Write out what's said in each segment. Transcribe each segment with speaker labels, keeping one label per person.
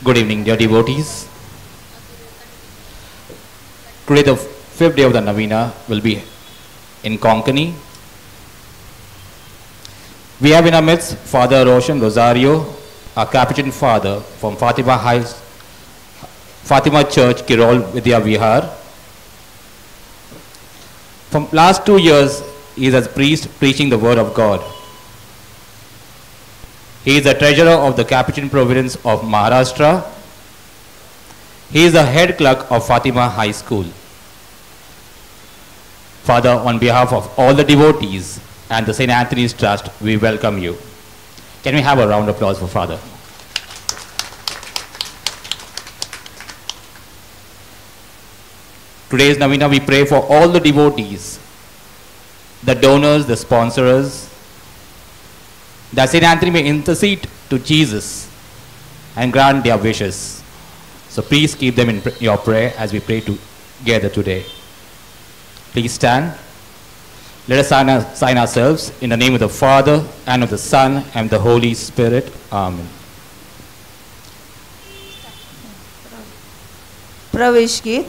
Speaker 1: Good evening, dear devotees. Today, the fifth day of the Novena will be in Konkani. We have in our midst Father Roshan Rosario, our Capuchin father from Fatima Church, Kirol Vidya Vihar. From last 2 years, he is a priest preaching the word of God. He is the treasurer of the Capuchin Province of Maharashtra. He is the head clerk of Fatima High School. Father, on behalf of all the devotees and the St. Anthony's Trust, we welcome you. Can we have a round of applause for Father? Today's Novena, we pray for all the devotees, the donors, the sponsors, that St. Anthony may intercede to Jesus and grant their wishes. So please keep them in your prayer as we pray together today. Please stand. Let us sign ourselves in the name of the Father, and of the Son, and the Holy Spirit. Amen.
Speaker 2: Pravesh Geet.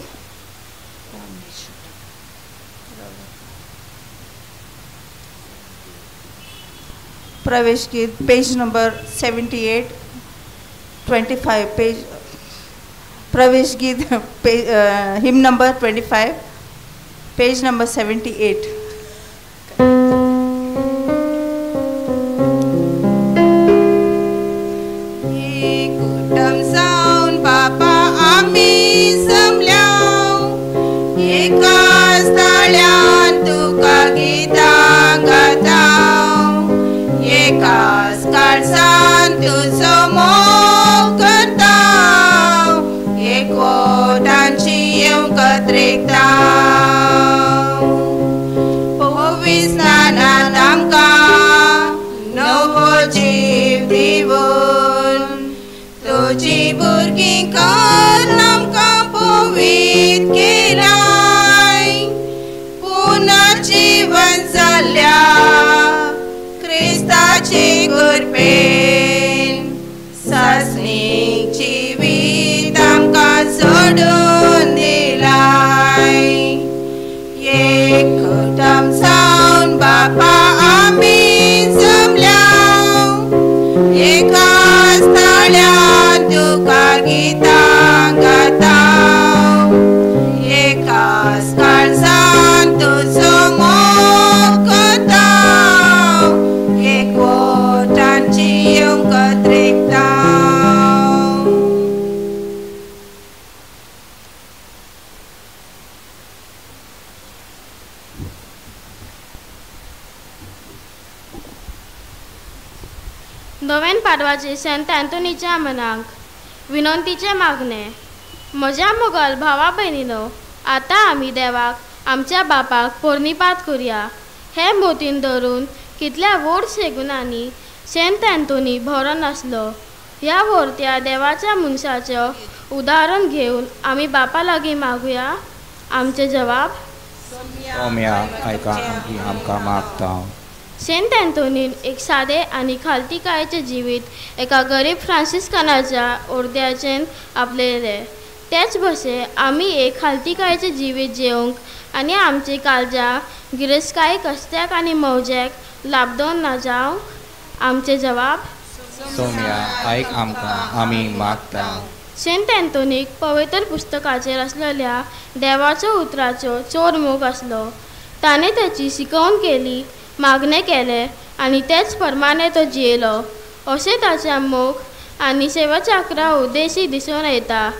Speaker 2: Pravesh Geet, page number 78, 25, page, Pravesh Geet, page, hymn number 25, page number 78.
Speaker 3: नोवेन पाडवाचे संत अँथोनीच्या मनाक विनंतीचे मागणे. म्हज्या मोगल भावा भयणीनो, आतां आमी देवाक आमच्या बापाक पोरणीपात करुया हे मोतीन धरून कितल्या व्हड शेगुणांनी सेंत अँथोनी भरोन आसलो. ह्या व्हरत्या देवाच्या मनशाचें उदाहरण घेवन आमी बापा लागीं मागुया. आमचे जवाब
Speaker 1: आमकां मागता.
Speaker 3: सेंत अँथोनीन एक सादे आनी खालतीकायेचें जिवीत एका गरीब फ्रांसिस्कनाच्या ओर्द्याचेन आपलेलें. तेच भशेन आमी एक खालतीकायेचें जिवीत जेवंक आनी आमची काळजां गिरेस्तकाय कश्त्याक आनी मौजेक लाबदोन ना जावंक. आमचें जवाब
Speaker 1: सोम्या आयक आमकां आमी मागता.
Speaker 3: सेंत अँथोनीक पवित्र पुस्तकाचेर आसलेल्या देवाच्यो उतराचो चोर मोग आसलो. ताणें ताची शिकवण केली, मागणें केलें आनी तेच प्रमाणे तो जियेलो. अशें ताच्या मोग आनी सेवाचाकरा उद्देशी दिसून येता.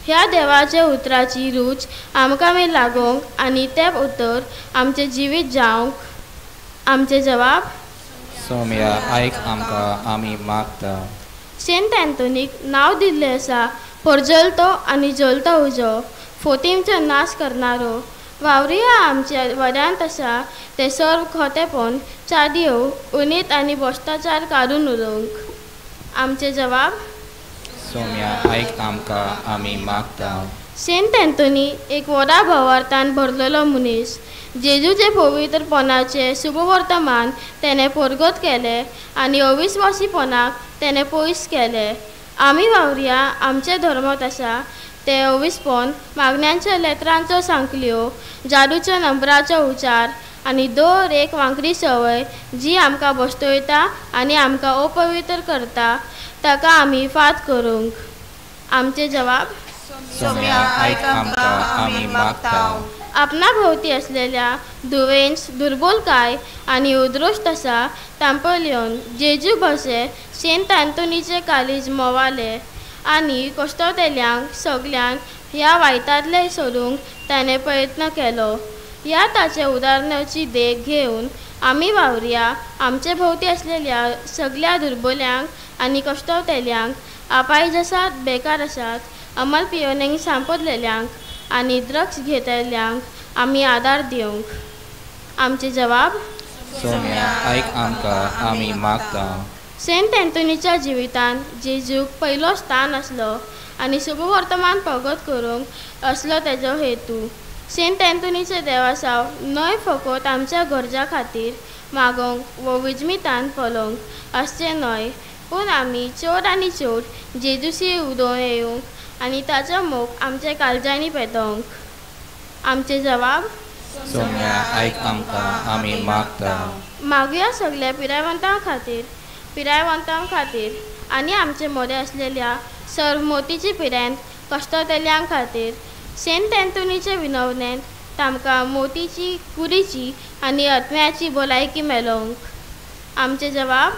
Speaker 3: ह्या देवाच्या उतराची रूच आमकां बी लागोंक आनी तें उतर आमचें जिवीत जावंक. आमचें जवाब
Speaker 1: सोम्या आयक आमकां आमी मागता.
Speaker 3: सेंत अँथोनीक नांव दिल्लें आसा परजलतो आनी जलतो उजो, फोतीमचो नाश करणारो. वावरिया आमच्या वड्यांत आसा ते सर्व खोतेपण, चादयो, उनीत आनी भश्टाचार काडून उडोवंक. आमचें जवाब
Speaker 1: सोम्या आयक आमकां आमी मागता.
Speaker 3: सेंत अँथोनी एक व्हडा भावार्थान भरलेलो मनीस. जेजूचे पवित्रपणाचें शुभवर्तमान तेणें परगट केलें आनी अविस्वासीपणाक तेणें पयस केलें. आमी वावरया आमचे धर्मांत आसा ते अविस्पोन मागण्यांच्या लेत्रांचो सांकल्यो, जादूच्या नंबराचो उचार आनी दर एक वांकडी संवय जी आमकां बसतोयता आनी आमकां अपवित्र करता ताका आमी फात करूंक. आमचे जवाब
Speaker 1: सोम्या आयक आमकां आमी मागता.
Speaker 3: आपणा भोंवती आसलेल्या दुवेंस दुर्बोलकाय आनी उद्रोश्ट आसा तांपलयोन जेजू भशे सेंट आंतोनीचे कालीज मोवाले आनी कश्टवतेल्यांक सगल्यांक ह्या वायटांतले सोडूंक ताणें प्रयत्न केलो. ह्या ताचे उदाहरणाची देख घेवन आमी वावरया आमचे भोंवती आसलेल्या सगल्या दुर्बोल्यांक आनी कश्टवतेल्यांक, आपायज आसात, बेकार आसात, अमल पियोनेंक सांपडलेल्यांक आनी ड्रग्स घेतल्यांक आमी आदार दिवंक. आमचे जवाब
Speaker 1: सोम्या आयक आमकां आमी मागता.
Speaker 3: सेंट अँथोनीच्या जिवितांत जेजूक पयलो स्थान आसलो आनी शुभवर्तमान प्रगत करूंक असलो तेजो हेतू. सेंट अँथोनीचे देवासांव न्हय फकत आमच्या गरजां खातीर मागोवंक वो विजमितान पळोवंक आसचें न्हय, पूण आमी चड आनी चड जेजूशी उदोवन येवंक आनी ताचो मोग आमच्या काळजांनी पेटोवंक. आमचे जवाब
Speaker 1: सोम्या आयक आमकां आमी मागता.
Speaker 3: मागया सगल्या पिरायवंतां खातीर आनी आमचे मोरे आसलेल्या सर्वमोतीची पिरायेंत कश्टतेल्यां खातीर सेंट अँथोनीचे विनवणेंत तांकां मोतीची, कुडीची आनी आत्म्याची भलायकी मेळोवंक. आमचे जवाब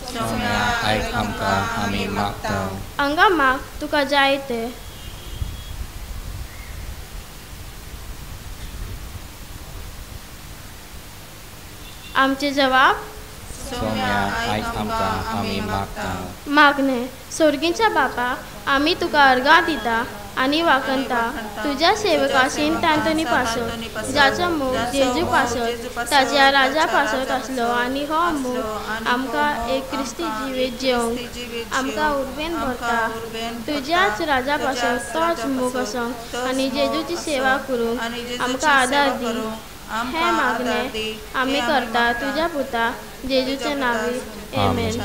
Speaker 1: सोम्या आयक आमकां आमी मागता.
Speaker 3: हांगा माग तुका जाय तें. आमचे जवाब
Speaker 1: सोम्या आयक आमकां आमी मागता.
Speaker 3: मागणें. सोर्गींच्या बापा, आमी तुका अर्गां दिता आनी वाखणता तुज्या सेवका सेंट आंतोनी पासत, जाचो मोग जेजू पासत ताज्या राजा पासत आसलो आनी हो मोग आमकां एक क्रिस्ती जिवीत जेवंक आमकां उर्बेन भरता. तुज्याच राजा पासत तोच मोग आसोंक आनी जेजूची सेवा करूंक आमकां आदार दी. हें मागणें आमी करता तुज्या पुता जेजूच्या नांवी, आमेन.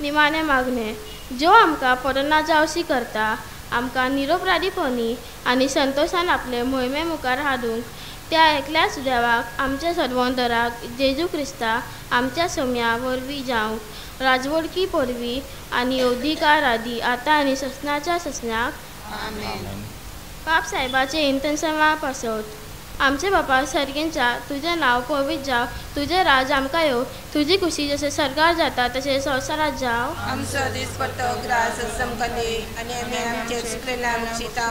Speaker 3: निमाणें मागणें. ज्यो आमकां पडना जावशी करता, आमकां निरोपराधीपणी आनी संतोशान आपले मोहिमे मुखार हाडूंक त्या एकल्याच देवाक आमच्या सर्वोंदराक जेजू क्रिस्ता आमच्या सोम्या वरवीं जावंक राजवडकी परवी आनी अधिकार आदी आतां आनी ससनाच्या ससनाक
Speaker 2: आमेन.
Speaker 3: पाप साहेबाचे इंतसमा पासत आमचे बापा सर्गेंच्या तुजें नांव पवित्र जावं, तुजें राज आमकां येवं, तुजी खुशी जशें सर्गार जाता तशें संवसारांत जावं.
Speaker 4: आमचो दिसपट्टो ग्रास आमकां दी आनी आमी आमचे चुकलेल्या शितां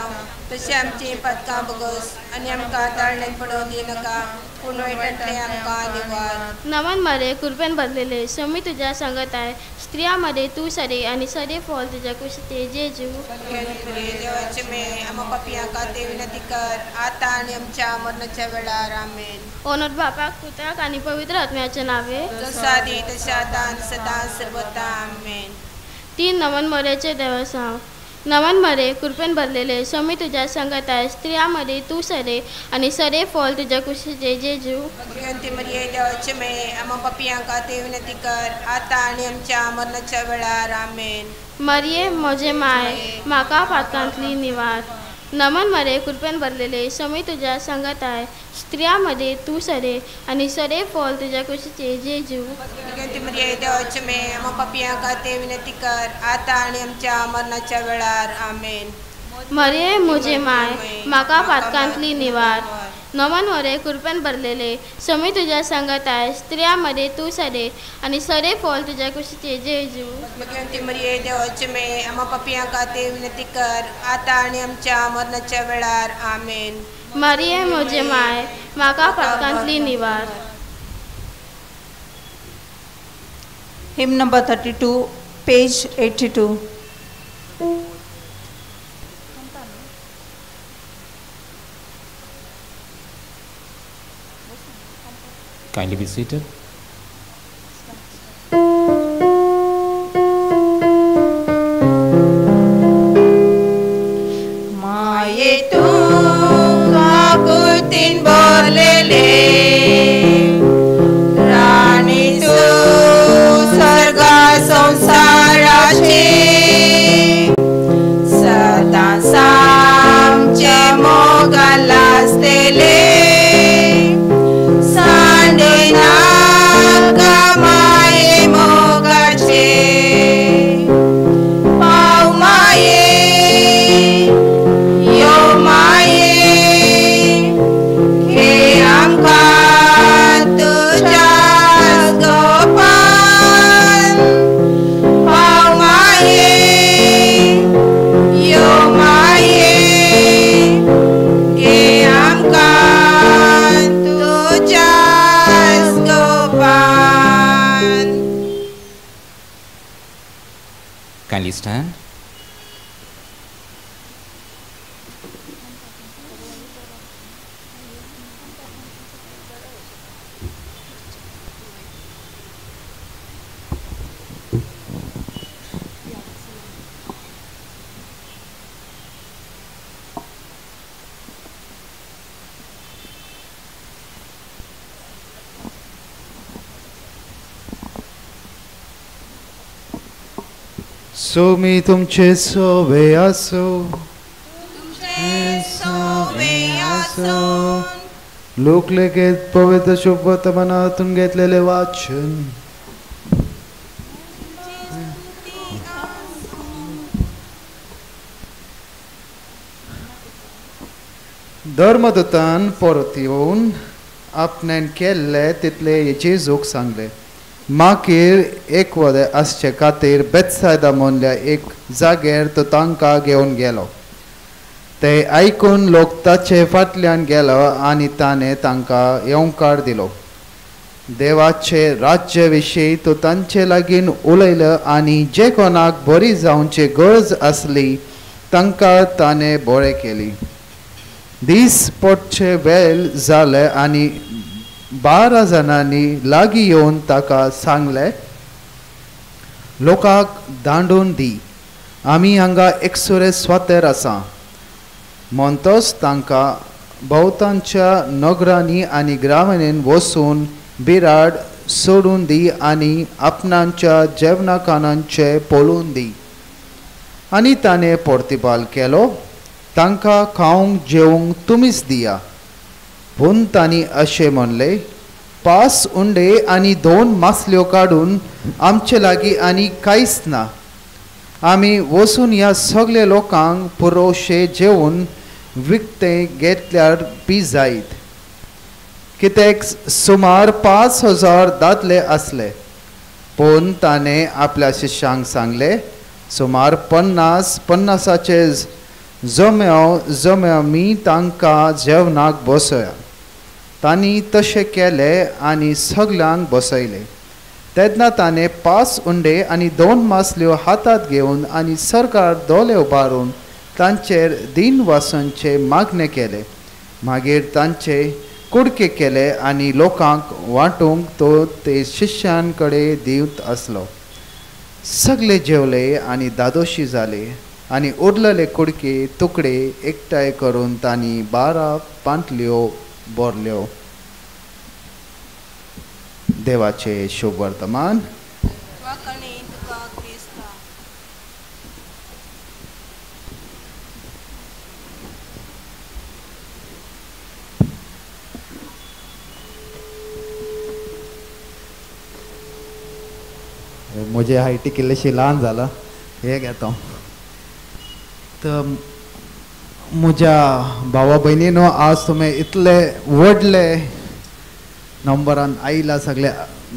Speaker 4: तशें आमची पदकां बगस आनी आमकां ताळण्यान पडोवंक दिनाका, पूण वायटांतलें आमकां निवार.
Speaker 3: नमन मरे कृपेन भरलेले, स्वामी तुज्या संगत आहे, स्त्रियां मध्ये तूं सरे आनी सरे फळ तुज्या कुशीचे जेजू.
Speaker 4: देवाचे मे आमकां पापयां खातीर विनंती कर आतां आनी आमच्या मरणाच्या वेळार, आमेन.
Speaker 3: ओनर बापाक पुताक आनी पवित्र आत्म्याच्या नावे,
Speaker 4: जसो आदी तशें आतां आनी सदां सर्वथा, आमेन.
Speaker 3: तीन नमन मरेचे देवसांव. नमन मरे कृपेन भरलेले, स्वामी तुज्या संगत आहे, स्त्रियां मध्ये तूं सरे आनी सरे फळ तुज्या कुशीचे जेजू.
Speaker 4: भगवंती मरिये देवाचे मे आमकां पापयां खातीर विनंती कर आतां आनी आमच्या मरणाच्या वेळार, आमेन.
Speaker 3: मरिये म्हजे माय, म्हाका पातकांतली निवार. नमन मरे कृपेन भरलेले, स्वामी तुज्या संगत आहे, स्त्रियां मध्ये तूं सरे आनी सरे फळ तुज्या कुशीचे जेजू.
Speaker 4: भगवंती मरिये देवाचे मे आमकां पापयां खातीर विनंती कर आतां आनी आमच्या मरणाच्या वेळार, आमेन.
Speaker 3: मरिये म्हजे माय, म्हाका पातकांतली निवार. नमन मरे कृपेन भरलेले, स्वामी तुज्या संगत आहे, स्त्रियां मध्ये तूं सरे आनी सरे फळ तुज्या कुशीचे जेजू.
Speaker 4: भगवंती मरिये देवाचे मे आमकां पापयां खातीर विनंती कर आतां आनी आमच्या मरणाच्या वेळार, आमेन.
Speaker 3: मरिये म्हजे माय, म्हाका पातकांतली निवार.
Speaker 2: Hymn number 32, page 82.
Speaker 1: Kindly be seated.
Speaker 4: माये तू काकुतीन बोलले, राणी तू स्वर्गा संसाराची,
Speaker 1: Kindly stand.
Speaker 5: सोमी तुमचे सोवे आसो,
Speaker 4: तुमचे सोवे आसो.
Speaker 5: लोकलेखेत पवित्र शुभवर्तमानातून घेतलेले वाचन. धर्मदूतान परत येवन आपणान केल्ले तितले जेजूक सांगले. मागीर एकवदे आसचे खातीर बेतसायदा म्हणल्या एक जाग्यार तो तांकां घेवन गेलो. ते आयकून लोक ताचे फाटल्यान गेलो आनी ताणें तांकां येवकार दिलो. देवाचे राज्य विशीं तो तांचे लागीं उलयलो आनी जे कोणाक बरी जावची गरज आसली तांकां ताणें बरें केली. दीस पडचे वेळ जाले आनी 12 जाणांनी लागीं येवन ताका सांगलें, लोकांक दांडून दी, आमी हांगा एकसुरे स्वातेर आसा. म्हणटच तांकां भोंवतणच्या नगरांनी आनी ग्रामांनी वचून बिराड सोडून दी आनी आपणाच्या जेवणा खाणांचें पळोवन दी. आनी ताणें प्रतिपाल केलो, तांकां खावंक जेवंक तुमीच दिया. पूण तांणी अशें म्हणलें, 5 उंडे आनी 2 मासल्यो काडून आमचे लागीं आनी कांयच ना. आमी वचून ह्या सगल्या लोकांक पुरोशें जेवन विकतें घेतल्यार बी जायत. कित्याक सुमार 5000 दादले आसले. पूण ताणें आपल्या शिष्यांक सांगलें, सुमार 50-50 जम्यो जम्यो तांकां जेवणाक बसया. तांणी तशें केलें आनी सगल्यांक बसयलें. तेन्ना ताणें 5 उंडे आनी 2 मासल्यो हातांत घेवन आनी सरकार दोळे उबारून तांचेर दिनवासांचें मागणें केलें. मागीर तांचे कुडके केले आनी लोकांक वांटूंक तो ते शिष्यां कडेन दिवत आसलो. सगळे जेवले आनी दादोशी जाले आनी उरलेले कुडके तुकडे एकठांय करून तांणी 12 पांटल्यो भरल्यो. देवाचे शुभ वर्तमान. म्हजे हायटी किल्लेशी ल्हान जाला हे घेता. तर म्हज्या भावा भयणीनो, आज तुमी इतले व्हडले नंबरान आयला सगळे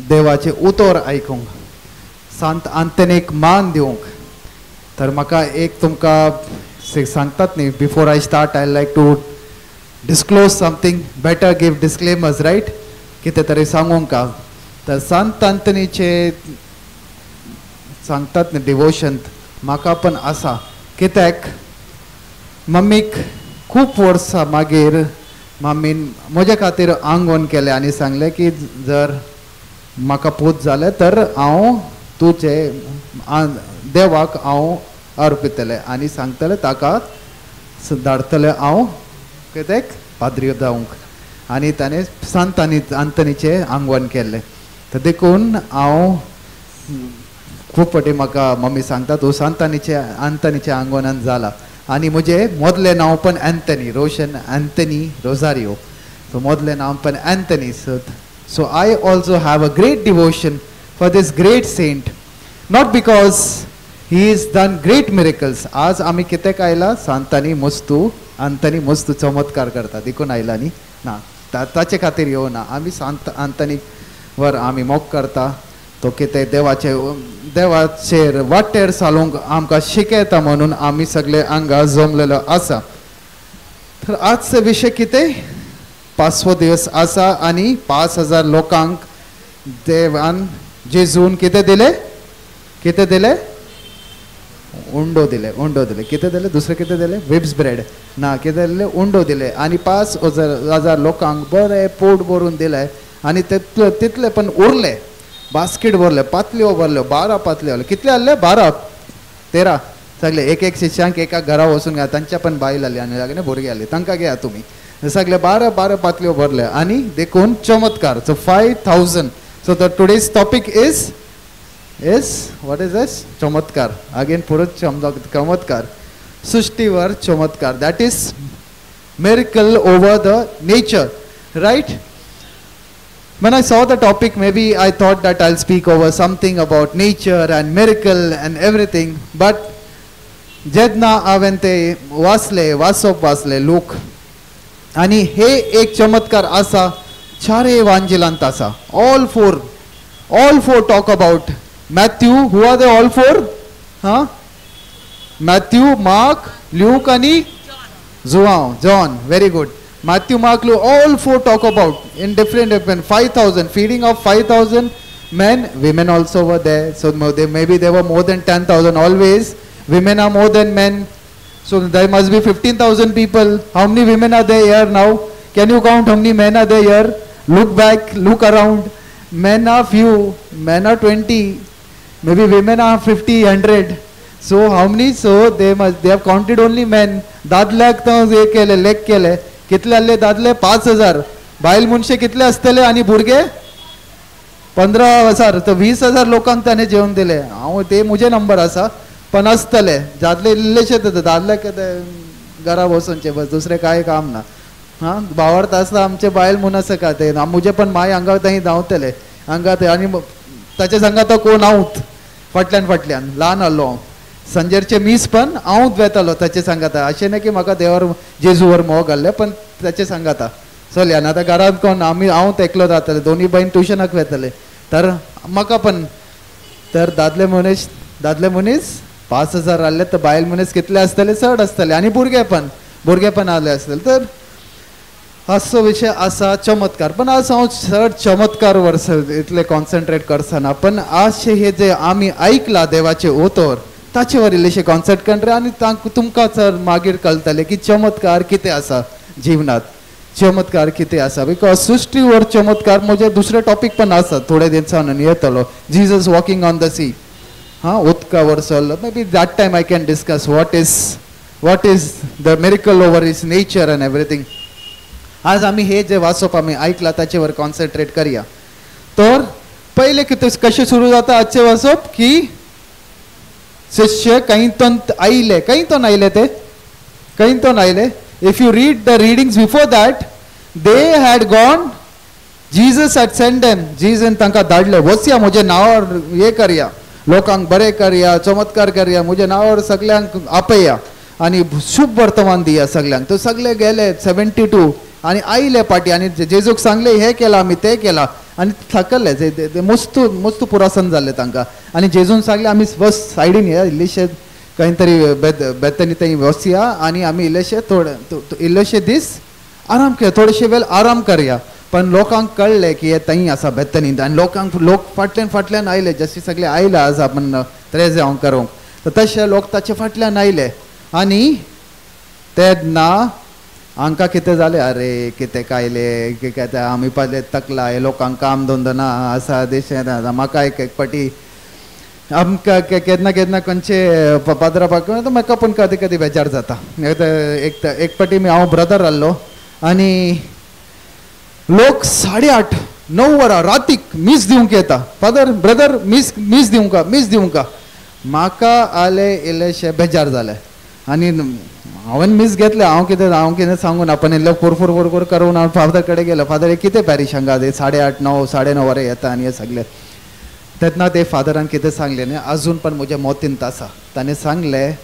Speaker 5: देवाचे उतर आयकूंक, सांत आंतनीक मान दिवंक. तर म्हाका एक तुमकां सांगतात न्ही, before I start I like to disclose something, better give disclaimers right, कितें तरी सांगूंक. तर सांत आंतनीचे सांगतात न्ही डिवोशन म्हाका पण आसा. कित्याक मम्मीक खूब वर्सां मागीर मम्मीन म्हज्या खातीर आंगवण केलें आनी सांगलें की जर म्हाका पूत जालें तर हांव तुजे देवाक हांव अर्पितलें आनी सांगतलें ताका धाडटलें हांव कित्याक पाद्री जावंक. आनी ताणें सांत आंतनीचें आंगवण केल्लें. तर देखून हांव खूब फावटी म्हाका मम्मी सांगता तूं सांत आंतनीच्या आंगवणान जाला. आनी म्हजें मदलें नांव पण अँथनी, रोशन अँथनी रोजारियो. सो मदलें नांव पण Anthony. So I also have a great devotion for this great saint, not because he is done great miracles. आज आमी कित्याक आयला, सांतांनी मस्तू आंतनी मस्तू चमत्कार करता देखून आयला न्ही, ना ताचे खातीर येवना. आमी सांत आंतनी वर आमी मोग करता, तो कितें देवाचे देवाचेर वाटेर चालूंक आमकां शिकयता म्हणून आमी सगळे हांगा जमलेलो आसा. तर आजचो विशय कितें, पांचवो दिवस आसा आनी 5000 लोकांक देवान जेजून कितें दिलें, कितें दिलें, उंडो दिले, उंडो दिले. कितें दिले? दुसरें कितें दिलें? विप्स ब्रेड ना, कितें दिलें? उंडो दिले. आनी 5,000 लोकांक बरें पोट भरून दिलें. आनी तितले तितले पण उरले, बास्केट भरले, पातल्यो भरल्यो, 12 पातल्यो आसल्यो. कितले आसले? 12 13 सगळे एक एक शिष्यांक एका घरा वचून घेया. तांच्या पण बायल आली आनी लागले भुरगे आले, तांकां घेया तुमी. सगळे 12 12 पातल्यो भरले आनी देखून चमत्कार. So 5,000. So the today's topic is is what is this? चमत्कार. अगेन परत चमत्कार, सृष्टीवर चमत्कार. That is miracle over the nature, right? When I saw the topic, maybe I thought that I'll speak over something about nature and miracle and everything. But जेन्ना हांवें ते वाचले, वाचप वाचले लोक, आनी हे एक चमत्कार आसा चारय वांजिलांत आसा. All four talk about Matthew. Who are they all four? हा, मॅथ्यू, मार्क, ल्यूक आनी Joao, John. Very good. Matthew, Mark, Luke, all four talk about in different different 5,000, feeding of 5,000 men, women also were there. So they, maybe there were more than 10,000 always. Women are more than men. So there must be 15,000 people. How many women are there here now? Can you count how many men are there here? Look back, look around. Men are few, men are 20, maybe women are 50, 100. So how many? So they have counted only men. दादल्याक तो हे केले, लेख केले. कितले आसले दादले? 5,000. बायल मनशे कितले आसतले आनी भुरगे? 15,000. तर 20,000 लोकांक ताणें जेवण दिलें. हांव ते म्हजे नंबर आसा, पण आसतले दादले इल्लेशे. दादल्याक घरा बसूनचे बस, दुसरें कांय काम ना. हां, भावार्थ आसता आमचे बायल म्हूण आसा का ते. म्हजे पण माय हांगा थंय धांवतले हांगा थंय, आनी ताचे सांगात कोण हांवूच फाटल्यान फाटल्यान ल्हान आहलो हांव. संजेरचे मीस पण हांवूच वेतालो ताचे सांगाता. अशें न्ही की म्हाका देवार जेजूवर मोग आहले, पण ताचे सांगाता चल. आनी आतां घरांत कोण आमी, हांव एकलो जाताले, दोनी बहीण ट्युशनाक वेताले. तर म्हाका पण तर दादले मनीस, दादले मनीस 5,000 आहले तर बायल मनीस कितले आसतले? चड आसतले. आनी भुरगे पण, भुरगे पण आहले आसतले. तर असो विशय आसा चमत्कार. पण आज हांव चड चमत्कार वर्स इतले कॉन्सन्ट्रेट करसना, पण आज हे जे आमी आयकला देवाचे उतर ताचेवर इल्लेशे कॉन्सन्ट्रेट कर. आनी तुमकां चड मागीर कळटलें की चमत्कार कितें आसा जिवनात, चमत्कार कितें आसा. Because सृश्टीवर चमत्कार म्हजे दुसरे टॉपीक पण आसा, थोडे दिसान येतलो. Jesus walking on the sea, हां, उदकावर चल्लो. Maybe that time I can discuss what is the miracle over is nature and everything. आज आमी हे जे वाचप आमी आयकला ताचेवर कॉन्सन्ट्रेट करया. तर पयलें कितें कशें सुरू जाता आजचें वाचप की शिष्य खंयतोन आयले, खंयतोन आयले ते, खंयतोन आयले. If you read the readings before that, they had gone, Jesus had sent them. जीजन तांकां धाडले, वचया म्हज्या नांवार हे करया, लोकांक बरें करया, चमत्कार करया, म्हज्या नांवार सगल्यांक आपया आनी शुभ वर्तमान दिया सगल्यांक. तर सगळे गेले 72 आनी आयले पाटी आनी जेजूक सांगले हे केलां आमी, तें केलां. आनी थकल्ले, मस्त मस्त पुरासन जाल्लें तांकां. आनी जेजून सांगलें आमी बस सायडीन या इल्लेशे खंय तरी बेतनी थंय वचया आनी आमी इल्लेशे थोडे इल्लेशे दीस आराम करया, थोडेशे वेळ आराम करया. पण लोकांक कळ्ळें की हे थंय आसा बेतनींत. आनी लोकांक लोक फाटल्यान फाटल्यान आयले, जशे सगळे आयले आज आपण त्रेजांव करूंक, तर तशे लोक ताचे फाटल्यान आयले. आनी तेन्ना हांकां कितें जालें, अरे कितें कायले कितें आमी पाले तकला, हे लोकांक काम धंदो ना आसा देशें. म्हाका एक एक पाटी आमकां केन्ना केन्ना खंयचे पाद्रा म्हाका पण कदी कदी बेजार जाता. एक पाटी हांव ब्रदर आहलो आनी लोक 8:30 9 वरां रातीक मीस दिवंक येता. फादर ब्रदर मीस मीस दिवंका, मीस दिवंका. म्हाका आले इल्लेशे बेजार जाले आनी हांवें मीस घेतलें. हांव कितें सांगून आपण इल्लो फुरफुर फुरफुर करून हांव फादर कडेन गेलो. फादर हे कितें पॅरिश हांगा 8:30 9 9:30 वरां येता आनी हे सगळे. तेन्ना ते फादरान कितें सांगलें न्ही, अजून पण म्हज्या मोतींत आसा. ताणें सांगलें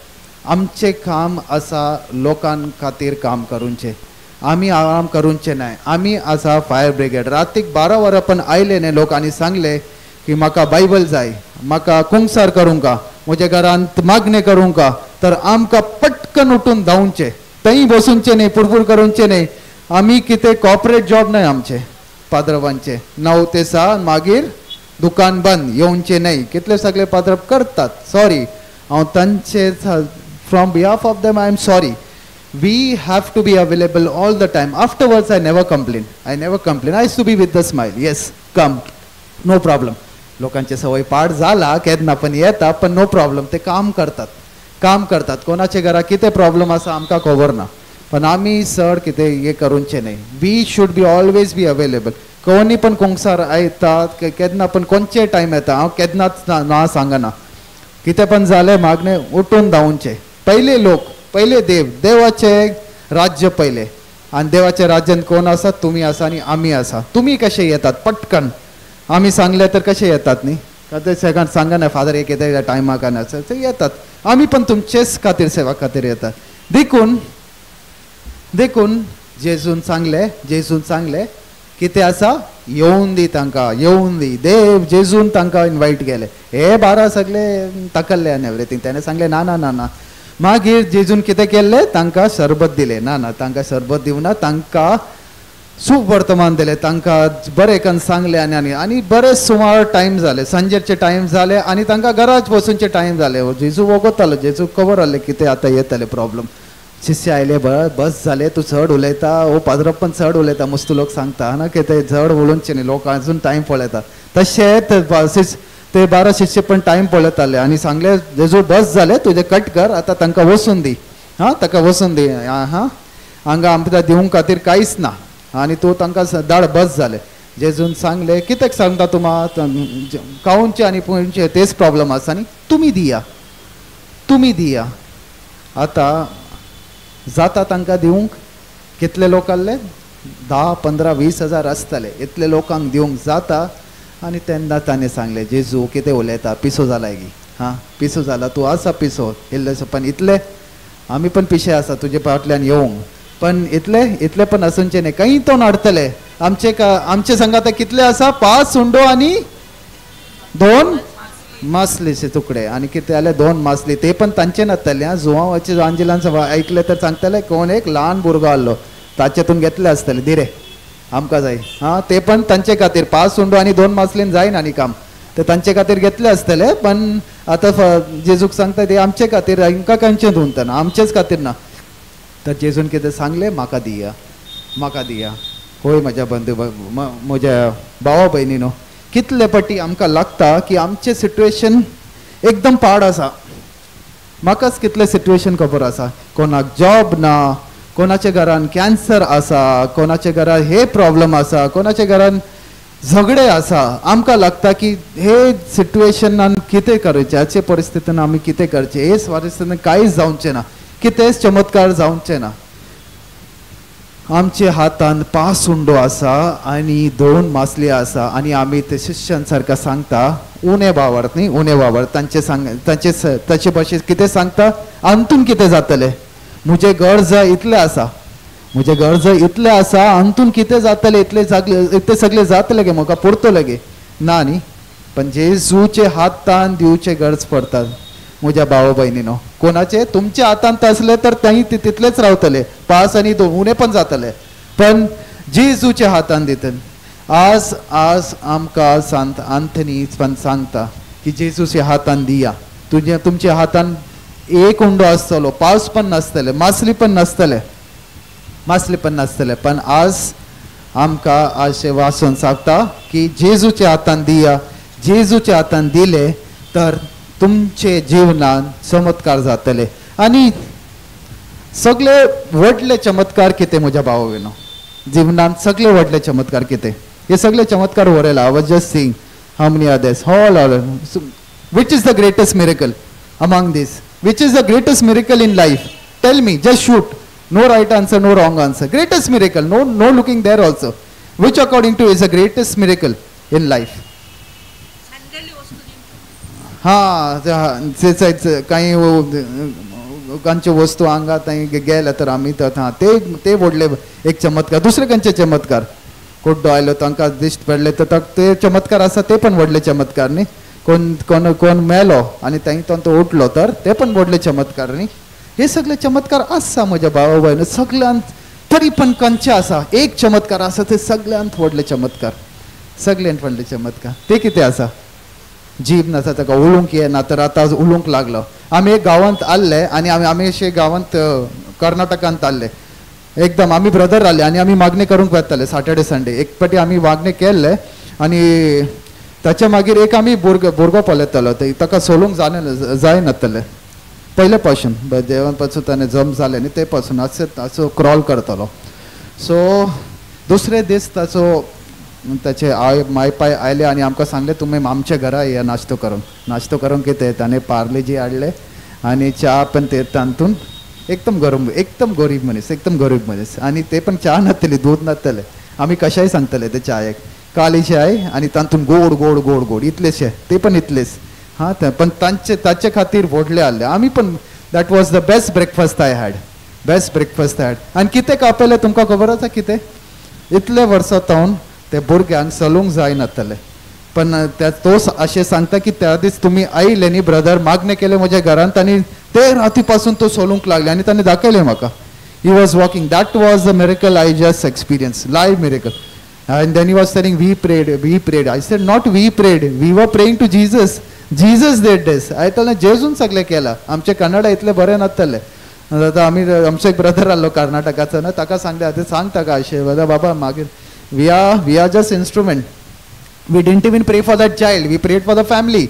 Speaker 5: आमचें काम आसा लोकां खातीर काम करूंचें, आमी आराम करूंचें न्हय. आमी आसा फायर ब्रिगेड. रातीक 12 वरां पण आयले न्ही लोक आनी सांगलें की म्हाका बायबल जाय, म्हाका कुंसार करूंका, म्हज्या घरांत मागणें करूंका, तर आमकां पटकन उठून धांवचें, थंय बसूनचें न्ही, पुरपूर करूंचें न्ही. आमी कितें कॉर्पोरेट जॉब न्हय आमचें पाद्रवांचें, 9 ते 6 मागीर दुकान बंद, येवचें न्हय. कितले सगळे पाद्रव करतात, सॉरी, हांव तांचे from behalf of them I am sorry. We have to be available all the time. Afterwards I never complain, I never complain. I to be with the smile, yes come, no problem. लोकांचे सवय पाड जाला केन्ना पण येता, पण no problem, ते काम करतात, काम करतात. कोणाचे घरा कितें प्रॉब्लम आसा आमकां खबर ना, पण आमी चड कितें हें करूंचें न्हय. We should be always be available. कोणी पण कोंगसार येता केन्ना पण कोणचे टायम येता, हांव केन्नाच ना सांगना. कितें पण जालें मागणें उठून धांवचें. पयले लोक, पयले देव, देवाचें राज्य पयलें, आनी देवाच्या राज्यान कोण आसा? तुमी आसा आनी आमी आसा. तुमी कशे येतात पटकन? आमी सांगले तर कशे येतात न्ही? ते सगळ्यांक सांगना फादर एक येता टायमाक आनी ते येतात. आमी पण तुमचेच खातीर, सेवा खातीर येतात. देखून देखून जेजून सांगले, जेजून सांगले कितें आसा, येवन दी तांकां, येवन दी. देव जेजून तांकां इनवायट केले. हे 12 सगळे तकल्ले आनी एवरीथींग. तेणें सांगलें ना ना ना ना. मागीर जेजून कितें केल्लें, तांकां सरबत दिलें. ना ना, तांकां सरबत दिवना, तांकां सूप वर्तमान दिलें, तांकां बरें करून सांगलें. आनी आनी आनी बरें सुमार टायम जाले, सांजेचे टायम जाले आनी तांकां घराच वचूनचे टायम जाले. जेजू वगोतालो, जेजू खबर आहलें कितें आतां येतलें प्रॉब्लम. शिष्य आयले, बस जालें, तूं चड उलयता, हो पाद्र पण चड उलयता, मस्तू लोक सांगता ना कितें चड उलोवचें न्ही, लोक अजून टायम पळयता. तशें ते 12 शिष्य पण टायम पळयताले आनी सांगले जेजू बस जालें तुजें, कट कर आतां, तांकां वचून दी, हां ताका वचून दी, हां हांगा आमकां दिवंक खातीर कांयच ना आनी तूं तांकां धाड, बस जालें. जेजून सांगलें कित्याक सांगता तुमा, खावचे आनी पिवचे तेच प्रॉब्लम आसा न्ही, तुमी दिया, तुमी दिया. आतां जाता तांकां दिवंक? कितले लोक आहले? 10, 15, 20 हजार आसतले. इतले लोकांक दिवंक जाता? आनी तेन्ना ताणें सांगलें जेजू कितें उलयता, पिसो जाला गी, हां पिसो जाला तूं, आसा पिसो इल्लेसो, पण इतले आमी पण पिशे आसा तुजे फाटल्यान येवंक, पण इतले इतले पण आसूनचे न्ही, खंय तो नाडतले. आमचे आमचे संगात कितले आसा? 5 उंडो आनी 2 मासलेचे तुकडे. आनी कितें जालें, 2 मासली, ते पण तांचे नासतले. आं जुवांवाचे आंजेलान आयकलें तर सांगतले कोण एक ल्हान भुरगो आहलो ताचेतून घेतले आसतले, दी रे आमकां जाय. हां ते पण तांचे खातीर 5 उंडो आनी 2 मासलेन जायना न्ही काम, ते तांचे खातीर घेतले आसतले. पण आतां जेजूक सांगता ते आमचे खातीर, हांकां खंयचें दिवंक ना, आमचेच खातीर ना. तर जेजून कितें सांगलें, म्हाका दिया, म्हाका दिया. होय म्हज्या बंधू, म्हज्या भावा भयणीनो, कितले पटी आमकां लागता की आमचें सिट्युएशन एकदम पाड आसा. म्हाकाच कितलें सिट्युएशन खबर आसा, कोणाक जॉब ना, कोणाच्या घरान कॅन्सर आसा, कोणाच्या घरान हे प्रॉब्लम आसा, कोणाच्या घरान झगडे आसा. आमकां लागता की हे सिट्युएशनान कितें करचें, हाचे परिस्थितीन आमी कितें करचें, हे परिस्थितीन कांयच जावचें ना, कितेंच चमत्कार जावचें ना. आमच्या हातान 5 उंडो आसा आनी 2 मासली आसा आनी आमी ते शिष्यां सारका सांगता उणे वावर न्ही, उणे वावर तांचे सांग, तांचे ताचे भाशेन कितें सांगता, अंतून कितें जातलें, म्हजें गरज इतलें आसा, म्हजें गरज इतलें आसा, अंतून कितें जातलें, इतलें जागले, इतलें सगळें जातलें गे, म्हाका पुरतलें गे, ना न्ही. पण जेजूचे हातान दिवचे गरज पडटा म्हज्या भाव भयणीनो. कोणाचे तुमच्या हातांत आसले तर थंय तितलेच रावतले, 5 आनी 2 उणे पण जातले, पण जेजूच्या हातान दितले. आज आज आमकां सांत आंथनी पण सांगता की जेजूच्या हातान दिया. तुज्या तुमच्या हातान 1 उंडो आसतलो, 5 पण नासतले, मासली पण नासतले, मासली पण नासतले, पण आज आमकां अशें वाचून सांगता की जेजूच्या हातान दिया. जेजूच्या हातान दिले तर तुमचे जीवनान चमत्कार जातले. आनी सगळे व्हडले चमत्कार कितें म्हज्या भाव भयणो, जीवनान सगळे व्हडले चमत्कार कितें, हे सगळे चमत्कार वरयला. I was just seeing how many others, all all which is the greatest miracle among this, which is the greatest miracle in life, tell me, just shoot, no right answer, no wrong answer. Greatest miracle, no no looking there also, which according to is the greatest miracle in life. हां कांय खंयच्यो वस्तू हांगा थंय गेले तर आमी तर हां ते ते व्हडले एक चमत्कार. दुसरे खंयचे चमत्कार, कुड्डो आयलो तांकां दिश्ट पडले तर ते चमत्कार आसा, ते पण व्हडले चमत्कार न्ही. कोण कोण कोण मेलो आनी थंय तो उठलो तर ते पण व्हडले चमत्कार न्ही. हे सगळे चमत्कार आसा म्हज्या भावा भयण सगळ्यांत, तरी पण खंयचे आसा एक चमत्कार आसा ते सगळ्यांत व्हडले चमत्कार, सगळ्यांत व्हडले चमत्कार ते कितें आसा, जीब नासा ताका उलोवंक येना तर आतां उलोवंक लागलो. आमी एक गांवांत आसले आनी आमी अशे गांवांत कर्नाटकांत आसले एकदम आमी ब्रदर आसले आनी आमी मागणें करूंक वताले सॅटर्डे संडे. एक पाटी आमी मागणें केल्ले आनी ताच्या मागीर एक आमी भुरगो पळयतालो, ताका सोलूंक जायनातलें पयले पासून, देवान पासून ताणें जम जालें न्ही ते पासून अशें असो क्रॉल करतालो. सो दुसरे दीस ताचो ताचे I my पाय आयले आनी आमकां सांगलें तुमी आमच्या घरा या नाश्तो करूंक. नाश्तो करूंक कितें ताणें पार्लेजी हाडले आनी च्या पण ते तातूंत एकदम गरम, एकदम गरीब मनीस, एकदम गरीब मनीस आनी ते पण च्या नासतली, दूद नासतलें, आमी कशेंय सांगतले ते च्यायेक काली चाय आनी तातूंत गोड गोड गोड गोड इतलेशे, ते पण इतलेच हां. पण तांचे ताचे खातीर व्हडले आहले आमी पण. That was the best breakfast I had, best breakfast I had. आनी कितें कापयलें तुमकां खबर आसा कितें? इतले वर्सां तावन ते भुरग्यांक चलूंक जायनातलें, पण त्या तो अशें सांगता की त्या दीस तुमी आयले न्ही ब्रदर, मागणें केलें म्हज्या घरांत आनी ते राती पासून तो चलूंक लागले आनी ताणें दाखयलें म्हाका. He was walking. That was the miracle I just experience, live miracle. And then he was telling, we prayed, we prayed. I said, not we prayed, we were praying to Jesus. Jesus did this. I told him, जेजून सगळें केलां. आमचे कन्नडा इतले बरें नासतले. आतां आमी आमचो एक ब्रदर आसलो कर्नाटकाचो ना, ताका सांगलें, आतां सांग ताका अशें बाबा मागीर we are just instrument. We didn't even pray for that child. We prayed for the family.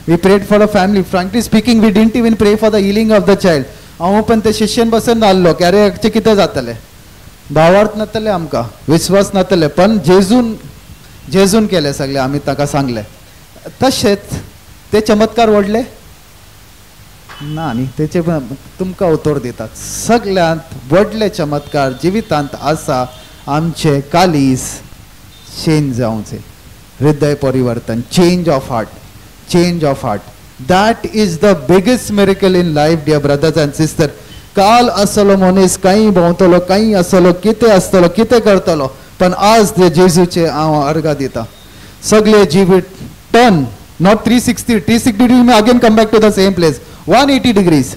Speaker 5: We prayed for the family. Frankly speaking, we didn't even pray for the healing of the child. हांव पण ते शिष्यन बसून आसलो की अरे हाचें कितें जातलें, भावार्थ नातले आमकां, विस्वास नातले, पण जेजून जेजून केले सगळे. आमी ताका सांगले तशेंच ते चमत्कार व्हडले ना न्ही, तेचे तुमकां उतर दितात. सगळ्यांत व्हडले चमत्कार जिवितांत आसा आमचे कालीस चेंज जावचे, हृदय परिवर्तन, change of heart, change of heart. That is the biggest miracle in life, dear brothers and sister. काल आसलो मनीस कांय भोंवतलो, कांय आसलो, कितें आसतलो, कितें करतलो, पण आज ते जेजूचे हांव अर्गां दिता. सगळे जिवीत turn, not 360, 360 degree again come back to the same place, 180 degrees.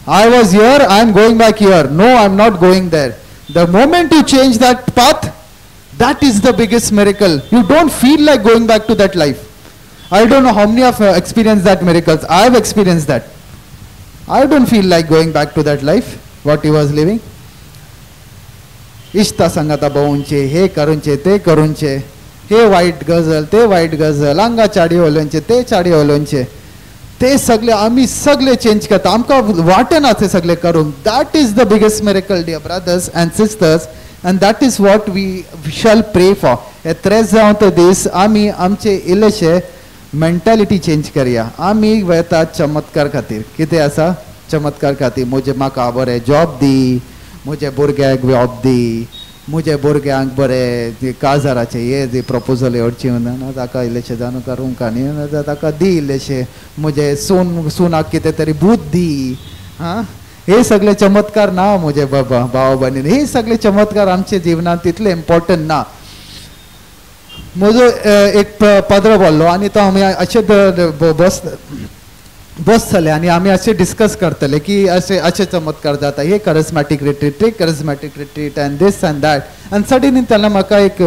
Speaker 5: I was here, I am going back here. No, I am not going there. The moment you change that path, that is the biggest miracle. You don't feel like going back to that life. I don't know how many of experienced that miracles. I have experienced that. I don't feel like going back to that life, what he was living. इश्ता संगाता भोवंचे, हे करूंचे, ते करूंचे, हे वायट गजल, ते वायट गजल, हांगा चाडी उलोवचे, ते चाडी उलोवचे, ते सगळे आमी सगळे चेंज करता. आमकां वाटना ते सगळे करूंक. That is the biggest miracle, dear brothers and sisters, and that is what we shall pray for. हे त्रेस जावन ते दीस आमी आमचे इल्लेशे मेंटालिटी चेंज करया. आमी वता चमत्कार खातीर. कितें आसा चमत्कार खातीर? म्हजे म्हाका बरें जॉब दी, म्हज्या भुरग्याक जॉब दी, म्हज्या भुरग्यांक बरें काजाराचें हे जे प्रपोजल येवची ना ताका इल्लेशें जाणू करूंक न्ही ताका दी इल्लेशें, म्हजे सून सुनाक कितें तरी बूद दी. हां, हे सगळे चमत्कार ना म्हजे बाबा भाव भयणीन, हे सगळे चमत्कार आमच्या जिवनांत तितले इम्पॉर्टंट ना. म्हजो एक पदरो बोल्लो आनी तो आमी अशें बस बसतले आनी आमी अशें डिस्कस करतले की अशें अशें चमत्कार जाता, हे करिज्मॅटीक रिट्रीट, ते charismatic retreat, and this and that. आनी सडनली तेन्ना म्हाका एक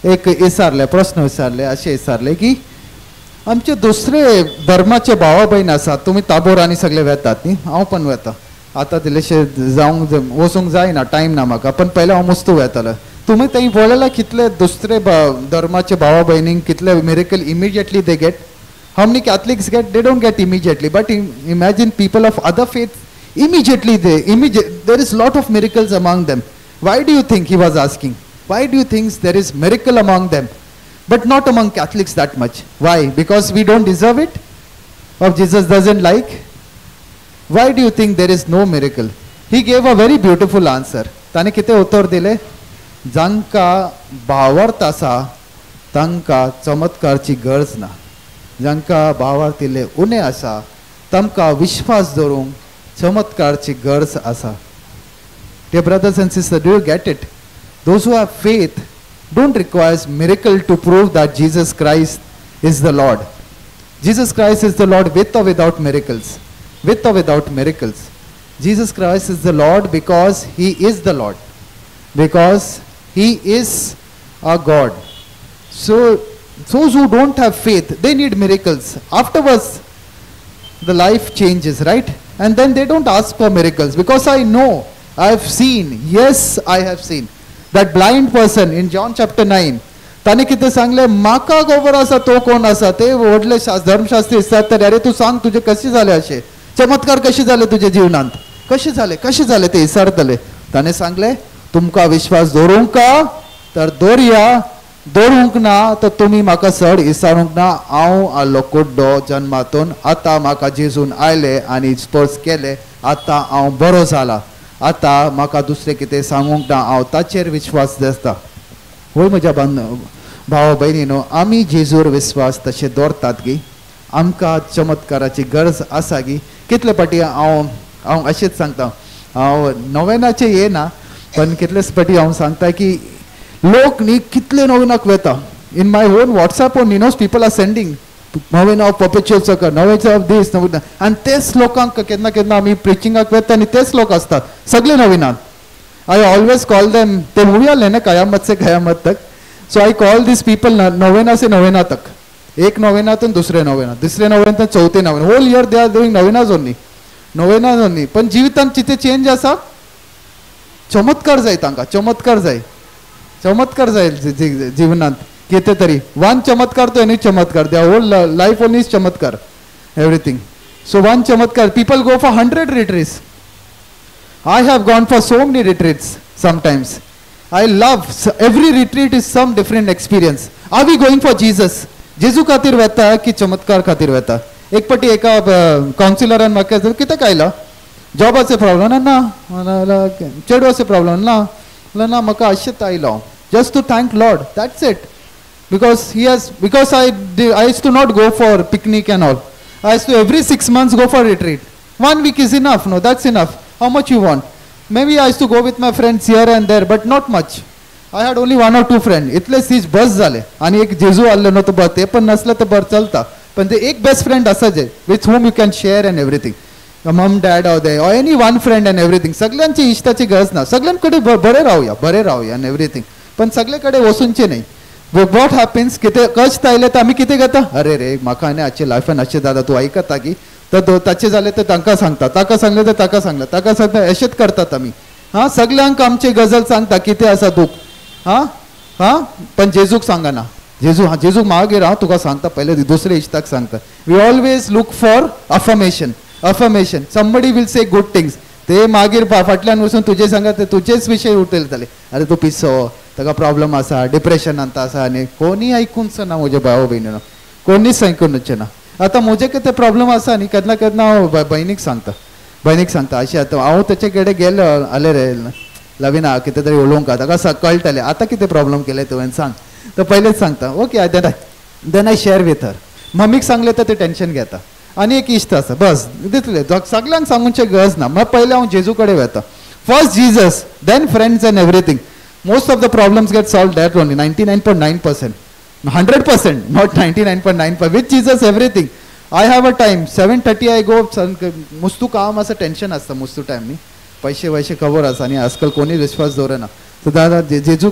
Speaker 5: एक विचारलें, प्रस्न विचारले, अशें विचारलें की आमचे दुसरे धर्माचे भावा भयण आसात, तुमी ताबोर आनी सगळे वेतात न्ही, हांव पण वेता आतां तितलेशें जावंक वचूंक जायना, टायम ना म्हाका, पण पयलें हांव मुस्तू वेतालो. तुमी थंय पळयलां कितले दुसरे धर्माचे भावा भयणींक कितले miracle immediately they get. How many Catholics get? They don't get immediately. But imagine people of other faiths, immediately there is lot of miracles among them. Why do you think, he was asking, why do you think there is miracle among them, but not among Catholics that much? Why? Because we don't deserve it? Or Jesus doesn't like? Why do you think there is no miracle? He gave a very beautiful answer. ताने कितें उत्तर दिलें? जांकां भावार्थ आसा तांकां चमत्कारची गरज ना, जांकां भावार्थ इल्ले उणें आसा तांकां विश्वास दवरूंक चमत्कारची गरज आसा. Dear brothers and sisters, do you get it? Those who have faith don't require miracle to prove that Jesus Christ is the Lord. Jesus Christ is the Lord with or without miracles. With or without miracles. Jesus Christ is the Lord because He is the Lord. Because He is our God. So, those who don't have faith, they need miracles. Afterwards, the life changes, right? And then they don't ask for miracles, because I know, I have seen, yes I have seen that blind person in John chapter 9. ताणें कितें सांगलें, म्हाका खबर आसा तो कोण आसा. ते व्हडले धर्मशास्त्री आसतात, तर अरे तूं सांग तुजें कशें जालें, अशें चमत्कार कशें जाले तुज्या जिवनांत, कशें जालें, कशें जालें ते विचारतले. ताणें सांगलें, तुमकां विश्वास दवरूंक तर दवरया, दवरूंक ना तर तुमी म्हाका चड विचारूंक ना. हांव आहलो कुड्डो जन्मातून, आतां म्हाका जेजून आयले आनी स्पर्श केले, आतां हांव बरो जाला, आतां म्हाका दुसरें कितें सांगूंक ना, हांव ताचेर विश्वास दवरता. होय म्हज्या भाव भयणी न्हू, आमी जेजूर विश्वास तशें दवरतात की आमकां चमत्काराची गरज आसा की. कितले फाटी हांव हांव अशेंच सांगता, हांव नोवेनाचें येना, पण कितलेच फाटी हांव सांगता की लोक न्ही कितले नोवेनाक वेता. In my own WhatsApp on knows people are sending novena of perpetual succour, novena of this, novena. आनी तेच लोकांक केन्ना केन्ना आमी प्रिचिंगाक वेता आनी तेच लोक आसतात सगळे नोवेनान. I always call them, ते मुवी आसले ना Qayamat Se Qayamat Tak, so I call these people novena से नोवेना तक. एक नोवेनातून दुसरे नोवेना, दुसरे नोवेनातून चौथे novena, whole year they are doing novenas only, novenas only. पण जिवितांत कितें चेंज आसा, चमत्कार जाय तांकां, चमत्कार जाय, चमत्कार जाय जिवनांत कितें तरी. वन चमत्कार तो एनी चमत्कार, they whole life only is चमत्कार, एवरीथींग. सो वन चमत्कार, people go for 100 retreats. I have gone for so many retreats sometimes. I love every retreat is some different experience. Are we going for Jesus? जेजू खातीर वेता की चमत्कार खातीर वेता? एक पटी एका कावन्सिलरान म्हाका कित्याक आयला, जॉबाचे प्रॉब्लम ना, चेडवाचे प्रॉब्लम ना, ना म्हाका अशेंच आयलो, just to thank Lord, that's it. Because he has, because I used to not go for picnic and all. I used to every 6 months go for retreat. 1 week is enough, no, that's enough. How much you want? Maybe I used to go with my friends here and there, but not much. I had only 1 or 2 friends. इतले seize बस झाले आणि एक जेजू आले न्हू तो बस, ते पण नसलं तर बरं चलता, पण ते एक बेस्ट फ्रेंड असायचे with whom you can share and everything. Mom dad or they or any one friend and everything. सगळ्यांची इश्टाची गरज ना, सगळ्यांकडे बरे राहूया, बरे राहूया अँड एव्हरीथिंग, पण सगळेकडे वचूनचे नाही. What happens, कितें कश्ट आयले तर आमी कितें करता, अरे रे म्हाका आनी हाचे लायफान अशें जाता, तूं आयकता की, तर ताचे जालें तर तांकां सांगता, ताका सांगलें तर ताका सांगलें, ताका सांगता, अशेंच करतात आमी. हां, सगळ्यांक आमची गजल सांगता कितें आसा दूख, हां हां, पण जेजूक सांगना. जेजू, हां जेजूक मागीर हांव तुका सांगता, पयले दुसरे इश्टाक सांगता. We always look for affirmation, affirmation. Somebody will say good things, ते मागीर फाटल्यान वचून तुजे सांगा, ते तुजेच विशय उलयतले, अरे तूं पिसो, ताका प्रॉब्लम आसा, डिप्रेशनांत आसा. आनी कोणी आयकूनचो ना म्हजे भाव भयणीनो, कोणीच आयकूनचें ना. आतां म्हजे कितें प्रॉब्लम आसा न्ही, केन्ना केन्ना हांव भयणीक सांगता, भयणीक सांगता अशें. आतां हांव तेचे कडेन गेलो, आले रे लविना कितें तरी उलोवंक, ताका कळटलें आतां कितें प्रॉब्लम केलें तुवें सांग, तर पयलेच सांगता. Okay, then I share with her. मम्मीक सांगलें तर ते टेंशन घेता. आनी एक इश्ट आसा, बस दितले, सगळ्यांक सांगूचे गरज ना. मागीर पयलें हांव जेजू कडेन वता, first Jesus, then friends and everything. Most of the problems get solve that only, 99.9%, 100%, not 99.9%. With Jesus everything. I have a time, 7:30 I go. मुस्तू काम आसा, टेंशन आसता मुस्तू टायम न्ही, पैशे वैशे खबर आसा आनी आजकाल कोणी विश्वास दवरना. सो दादा जेजू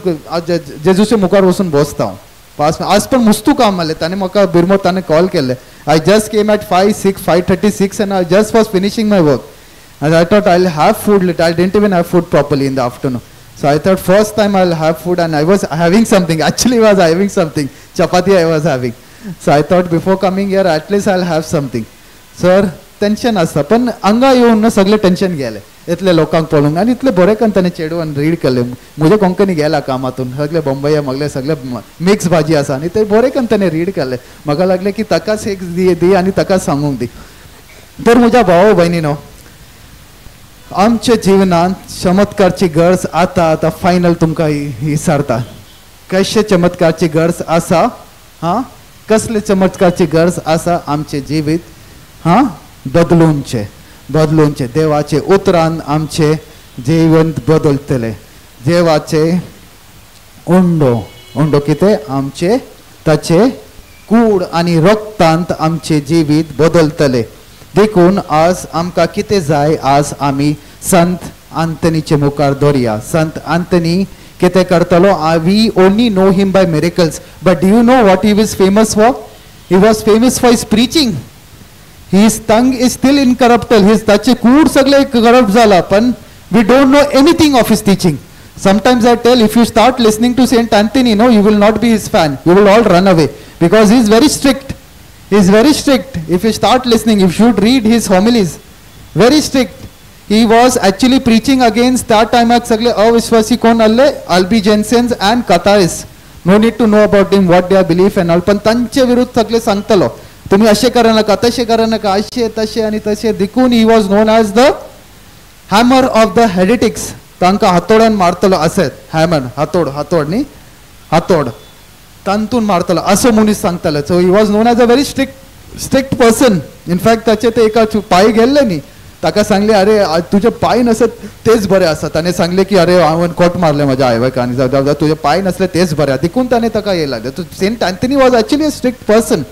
Speaker 5: जेजूचे मुखार वचून बसता हांव पास. आज पण मुस्तू काम जालें, ताणें म्हाका बिरमोर ताणें कॉल केल्लें. I just came at 5:36 and I just was finishing my work. And I thought I will have food later. I didn't even have food properly in the afternoon. So I thought first time I will have food, and I was having something. Actually was having something, chapati I was having. So I thought before coming here at least I will have something. Sir tension आसता, पण हांगा येवन न्हू सगळें tension गेलें, इतले लोकांक पळोवंक आनी इतले बरें करून ताणें चेडवान रीड केलें. म्हजे कोंकणी गेला कामातून, सगळे बंबया मगले सगळे मिक्स भाजी आसा आनी ते बरें करून ताणें रीड केलें. म्हाका लागलें की ताकाच एक दी आनी ताकाच सांगूंक दी. तर म्हज्या भाव भयणीनो, आमच्या जिवनांत चमत्कारची गरज आतां आतां फायनल तुमकां विचारता, कशे चमत्कारची गरज आसा, हां कसले चमत्कारची गरज आसा आमचें जिवीत हां बदलूनचें, बदलूनचें. देवाचे उतरान आमचें जिवन बदलतलें. देवाचे उंडो, उंडो कितें, आमचें ताचे कूड आनी रक्तांत आमचें जिवीत बदलतलें. देखून आज आमकां कितें जाय, आज आमी संत आंतनीचे मुखार दवरया. संत आंतनी कितें करतलो, we only know him by miracles, but do you know what he was famous for? He was famous for his preaching. His tongue is still incorruptible. His ताचे कूड सगळे करप्ट जाला, पण we don't know anything of his teaching. Sometimes I tell, if you start listening to Saint Anthony, no, you will not be his fan. You will all run away because he is very strict. He is very strict. If you start listening, you should read his homilies. Very strict. He was actually preaching against that time सगळे अविश्वासी कोण आले, Albigensians and Cathars. No need to know about him, what their belief and all, पण तांचे विरुद्ध सगळे सांगतलो, तुम्ही असे करा नका, तसे करा नका, असे तसे आणि तसे. देखून he was known as the hammer of the heretics. तांकां हातोड्यान मारतलो असेत, हॅमर, हातोड, हातोड न्ही, हातोड तांतून मारतलो असो मनीस सांगतालो. So he was known as a very strict person. In fact ताचे ते एका पांय गेल्ले न्ही, ताका सांगले, अरे तुजे पांय नसत तेच बरे आसा. ताणें सांगलें की अरे हांवें कोट मारलें म्हज्या आवयक आनी तुजे पांय नसले तेच बरे आसा. देखून ताणें ताका हे लागलें. Saint Anthony was actually a strict person.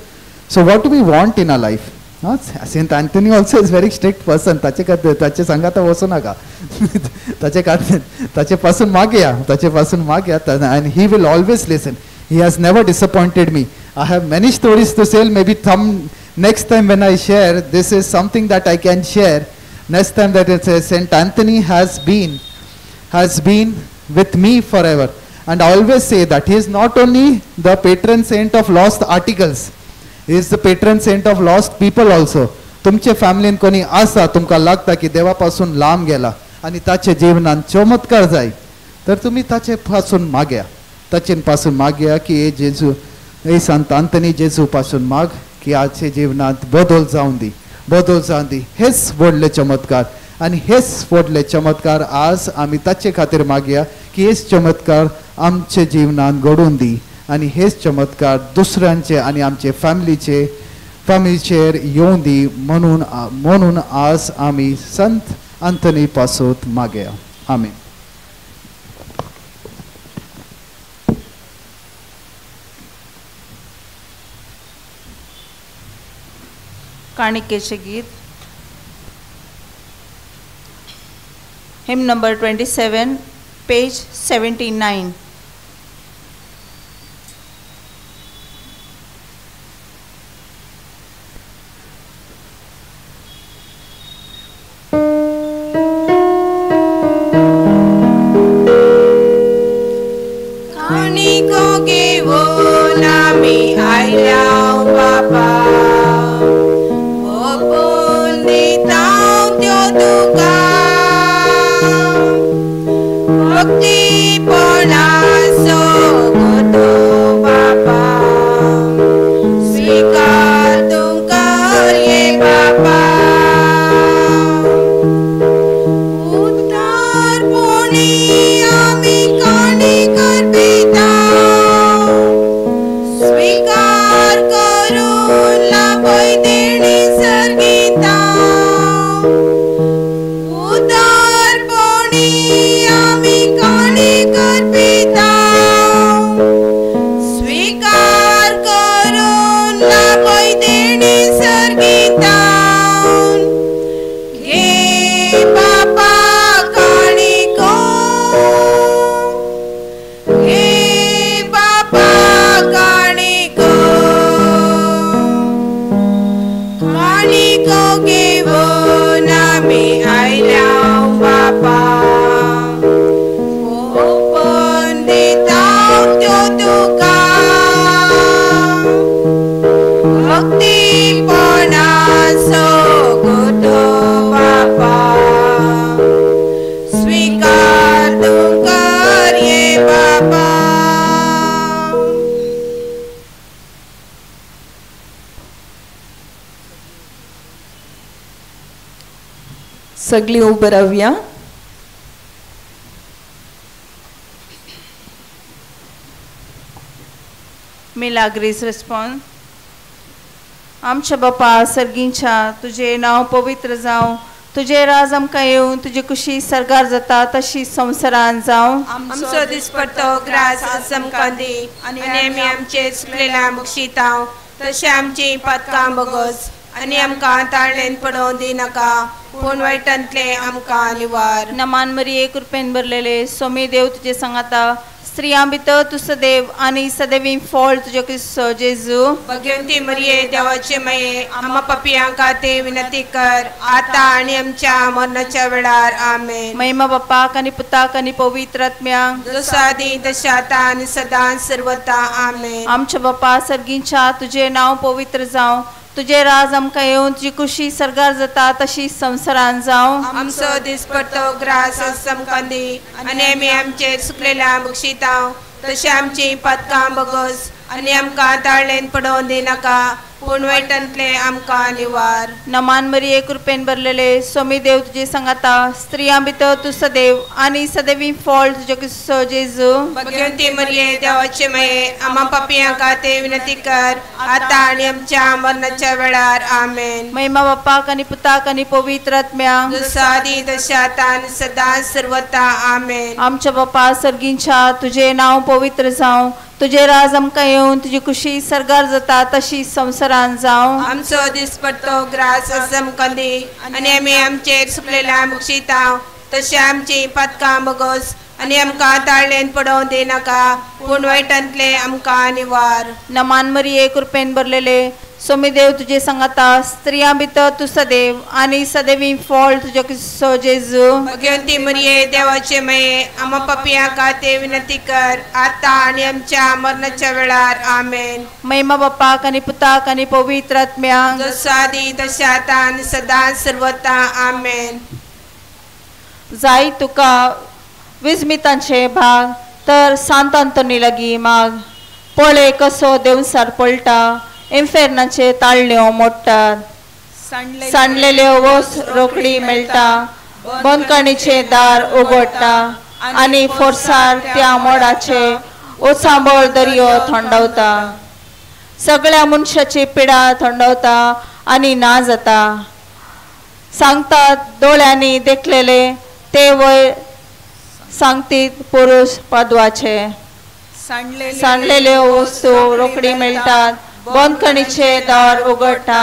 Speaker 5: So what do we want in a life? Saint Anthony also is very strict person. ताचे खातीर ताचे सांगाता वचूं नाका, ताचे खातीर ताचे पासून मागया, ताचे पासून मागया, and he will always listen. He has never disappointed me. I have many stories to sell. Maybe some next time when I share, this is something that I can share. Next time that it says Saint Anthony has been with me forever. And I always say that he is not only the patron saint of lost articles, he is the patron saint of lost people also. तुमचे फॅमिलीन कोणी आसा, तुमकां लागता की देवा पासून लांब गेला आनी ताचे जीवनान चमत्कार जाय, तर तुमी ताचे पासून मागया, ताचे पासून मागया की हे जेजू, हे संत आंतनी जेजू पासून माग की आजचे जीवनात बदल जावन दी, बदल जावन दी. हेच व्हडले चमत्कार आनी हेच व्हडले चमत्कार आज आमी ताचे खातीर मागया की हेच चमत्कार आमचे जीवनात घडोवन दी आनी हेच चमत्कार दुसऱ्यांचे आनी आमचे फॅमिलीचेर येवन दी. म्हणून म्हणून आज आमी संत आंतनी पासून मागया. आमेन.
Speaker 2: काणिकेचे गीत, हिम नंबर 27, पेज 79.
Speaker 4: काणिको घेवन आमी आयल्या बापा, ओपून दिता त्यो तुका, भक्तीपणाचो गोतो बापा, स्वीकार तुमकां ये बापा. उदारपणी आमी काणी करपिता, स्वीकार करून लाभय देणी सर्गिता. उदारपणी आमी काणी करपिता, स्वीकार करून लाभय देणी सर्गिता. घे बापा काणिको, घे बापा काणिको, काणिको घेवन आमी आयल्या बापा, ओपून दिता त्यो तुका, भक्तीपणाचो गोतो बापा, स्वीकार तुमकां ये बापा.
Speaker 2: सगळी उभं राहूया. मिलाग्रीस रिस्पॉन्स. आमच्या बापा सर्गींच्या, तुझे नांव पवित्र जावं, तुझे राज आमकां येवन, तुजी कुशी सर्गार जाता तशी संवसारान जावं.
Speaker 4: आमचो दिसपट्टो ग्रास आज आमकां दी आनी आमी आमचे चुकलेल्या बक्षिता तशें आमची पातकां बगस आनी आमकां ताळणेन पडोवं दी नाका, पूण वायटांतलें आमकां निवार.
Speaker 2: नमान मरिये, कृपेन भरलेले, स्वामी देव तुझे सांगाता, स्त्रियां भितर तूं सदैव आनी सदैवी फळ तुज्या क्रिस्तो जेजू.
Speaker 4: भगवंती मरिये देवाचे माये आम्हा पापयां खातीर विनंती कर आता आनी आमच्या मरणाच्या वेळार. आमेन.
Speaker 2: महिमा बापाक आनी पुताक आनी पवित्र आत्म्याक,
Speaker 4: जसो आदी तशें आतां आनी सदां सर्वता. आमेन.
Speaker 2: आमच्या बापा सर्गींच्या तुजें नांव पवित्र जावं, तुजें राज आमकां येवन, तुजी खुशी सर्गार जाता तशी संवसारान जावं.
Speaker 4: आमचो दिसपट्टो ग्रास आमकां दी आनी आमी आमचेर सुकलेल्या बक्षितांव तशें आमची पातकां बगस आनी आमकां ताळेन पडोवन दिनाका पूण वायटांतलें आमकां निवार.
Speaker 2: नमान मरिये कृपेन भरलेले स्वामी देव तुजे सांगाता, स्त्रियां भितर तूं सदैव आनी सदैवी फळ तुज्या क्रिस्तो जेजू.
Speaker 4: भगवंती मरिये देवाचे माये आम्हा पापयां खातीर विनंती कर आता आनी आमच्या मरणाच्या वेळार. आमेन.
Speaker 2: महिमा बापाक आनी पुताक आनी पवित्र आत्म्याक,
Speaker 4: जसो आदी तशें आतां आनी सदां सर्वता. आमेन.
Speaker 2: आमच्या बापा सर्गींच्या तुजें नांव पवित्र जावं, तुजें राज आमकां येवन, तुजी खुशी सर्गार जाता तशी संवसारान जावं.
Speaker 4: आमचो दिसपट्टो ग्रास आमकां दी आनी आमी आमचेर सुकलेल्या बक्षितांव तशें आमची पातकां बगस आनी आमकां ताळेन पडोवन दिनाका पूण वायटांतलें आमकां निवार.
Speaker 2: नमान मरिये कृपेन भरलेले स्वामी देव तुजे सांगाता, स्त्रियां भितर तूं सदैव आनी सदैवी फळ तुज्या क्रिस्तो जेजू.
Speaker 4: भगवंती मरिये देवाचे माये आम्हा पापयां खातीर विनंती कर आता आनी आमच्या मरणाच्या वेळार. आमेन.
Speaker 2: महिमा बापाक आनी पुताक आनी पवित्र आत्म्याक,
Speaker 4: जसो आदी तशें आतां आनी सदां सर्वता. आमेन.
Speaker 2: जाय तुका विस्मितांचे भाग तर सांत आंतोनी लागीं माग, पळय कसो देवसार पळटा, इन्फेर्नाचे ताळण्यो मोडटात, सांडलेल्यो वस रोखडी मेळटा, बंदखणीचें दार उगडटा आनी फोर्सार त्या मोडाचे उचांबळ दर्यो थंडवता, सगळ्या मनशाची पिडा थंडवता आनी ना जाता. सांगतात दोळ्यांनी देखलेले ते वयर सांगतीत पुरुष पदवाचे. सांडलेल्यो वस्तू रोखडी मेळटात, बंदखणीचे दार उगडटा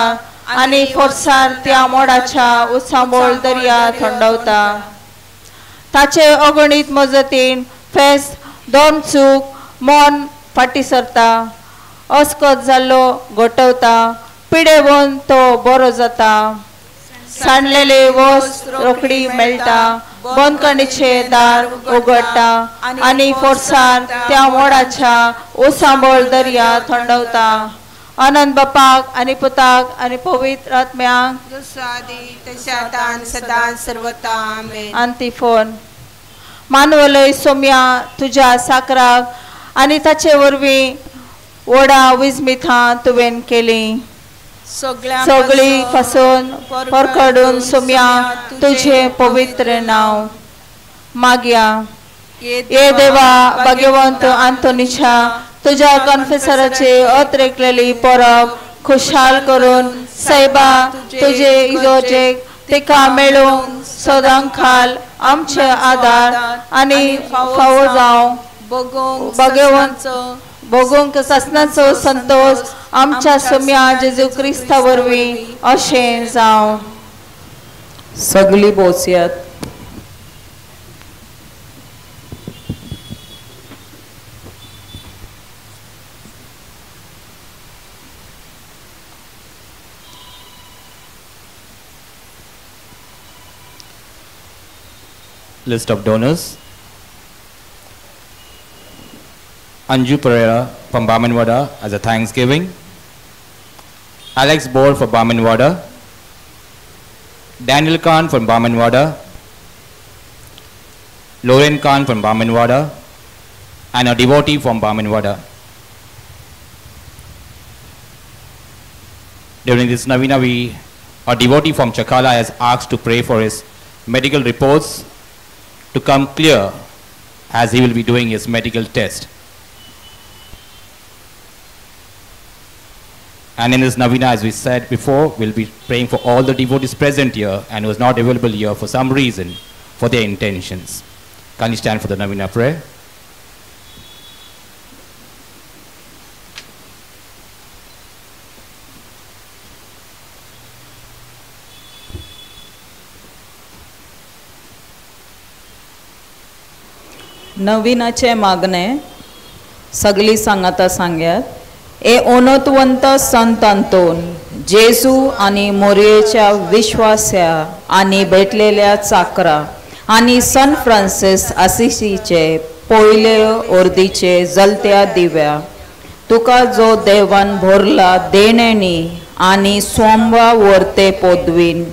Speaker 2: आनी फोर्सार त्या मोडाच्या उचांबळ दर्या थंडवता. ताचे अगणीत मजतीन फेस्त दोन चूक मन फाटी सरता, अस्कत जाल्लो गोठवता, पिडेवन तो बरो जाता. सांडलेले वस्त रोखडी मेळटा, बंदखणीचे दार उगडटा आनी फोर्सार त्या मोडाच्या उचांबळ दर्या थंडवता. आनंद बापाक आनी पुताक आनी पवित्र आत्म्याक,
Speaker 4: जसो आदी तशें आतां आनी सदां सर्वता. आमेन.
Speaker 2: आंतिफोन. मानवलय सोम्या तुज्या साकराक आनी ताचे वरवीं वडा विजमिथां तुवें केली, सगळी फसून परकडून सोम्या तुझे पवित्र नांव मागया. ये देवा भाग्यवंत आंतोनीच्या तुज्या कन्फेसराचे अत्रेकलेली परब खुशाल करून सायबा तुजे इगर्जेक तिका मेळूंक सदां खाल आमचे आदार आनी फावो जावं. भोगोवंक सासणाचो संतोष आमच्या सोम्या जेजू क्रिस्ता वरवीं अशें जावं.
Speaker 6: सगळी बोसयात.
Speaker 1: List of donors. Anju Pereira from Bamanwada as a thanksgiving. Alex Bohr for Bamanwada. Daniel Khan from Bamanwada. Lauren Khan from Bamanwada. And a devotee from Bamanwada. During this Navina, a devotee from Chakala has asked to pray for his medical reports to come clear as he will be doing his medical test. And in this Navina, as we said before, we'll be praying for all the devotees present here and who is not available here for some reason, for their intentions. Kindly stand for the Navina prayer.
Speaker 6: नवीनाचे मागणे सगळी सांगाता सांग्यात. ए ओनतवंत संत Anton जेजू आनी मोरयेच्या विश्वास्या आनी भेटलेल्या चाकरा आनी सन Francis आसिसीचे पयले ओर्दीचे जलत्या दिव्या तुका जो देवान भरला देणेणी आनी सोमवा वर्ते पदवीन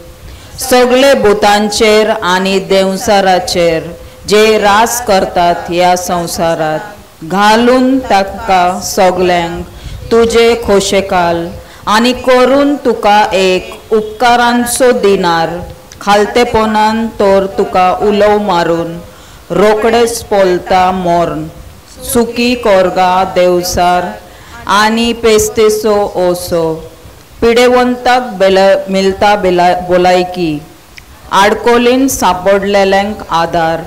Speaker 6: सगळे भुतांचेर आनी देंवचाराचेर जे रास करतात ह्या संवसारात घालून ताका सगल्यांक तुजे खोशेकाल आनी करून तुका एक उपकारांचो दिनार खालतेपणान तर तुका उलोव मारून रोकडेच पोलता मोर्न सुकी कोरगा देवसार आनी पेस्तेचो ओसो पिडेवंताक बेला मेलता बेला बोलायकी आडकोलीन सापडलेल्यांक आदार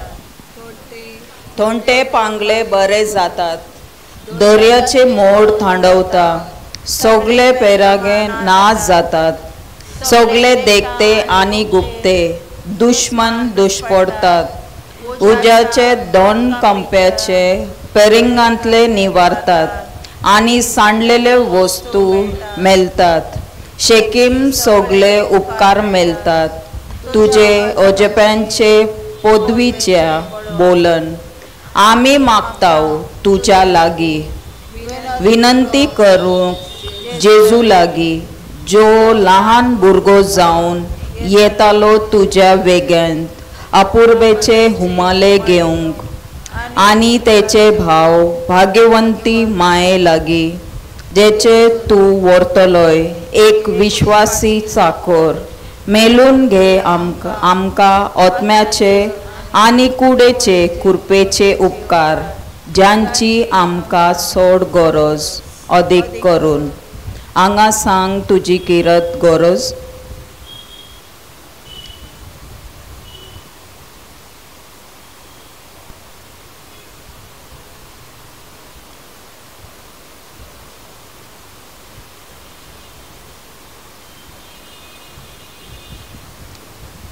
Speaker 6: थोंटे पांगले बरे जातात दर्याचे मोड थांडवता सगळे पेरागे नाच जातात सगळे देखते आनी गुप्ते दुश्मन दुश्पडतात उज्याचे दोन कंप्याचे पेरिंगांतले निवारतात आनी सांडलेले वस्तू मेळतात शेकीम सगळे उपकार मेळतात तुजे अजप्यांचे पदवीच्या बोलन आमी मागताव तुज्या लागीं विनंती करूंक जेजू लागीं जो लहान भुरगो जावन येतालो तुज्या वेग्यांत अपुर्बेचे हुमाले घेवंक आनी तेचे भाव भाग्यवंती माये लागीं जेचे तूं व्हरतलोय एक विश्वासी चाकर मेलून घे आमकां आमकां आत्म्याचे आनी कुडेचे कृपेचे उपकार ज्यांची आमकां चड गरज अदीक करून हांगा सांग तुजी किरत गरज.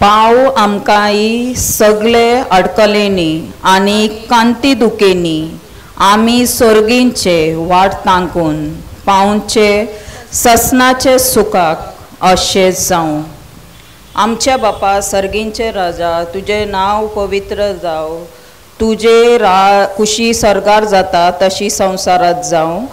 Speaker 6: पाव आमकांय सगळे अडकलेनी आनी कांती दुखेनी आमी सोर्गींचे वाट तांकून पावचे ससनाचे सुखाक अशें जावं. आमच्या बापा सर्गींचे राजा तुजें नांव पवित्र जावं तुजे कुशी सर्गार जाता तशी संवसारांत जावं.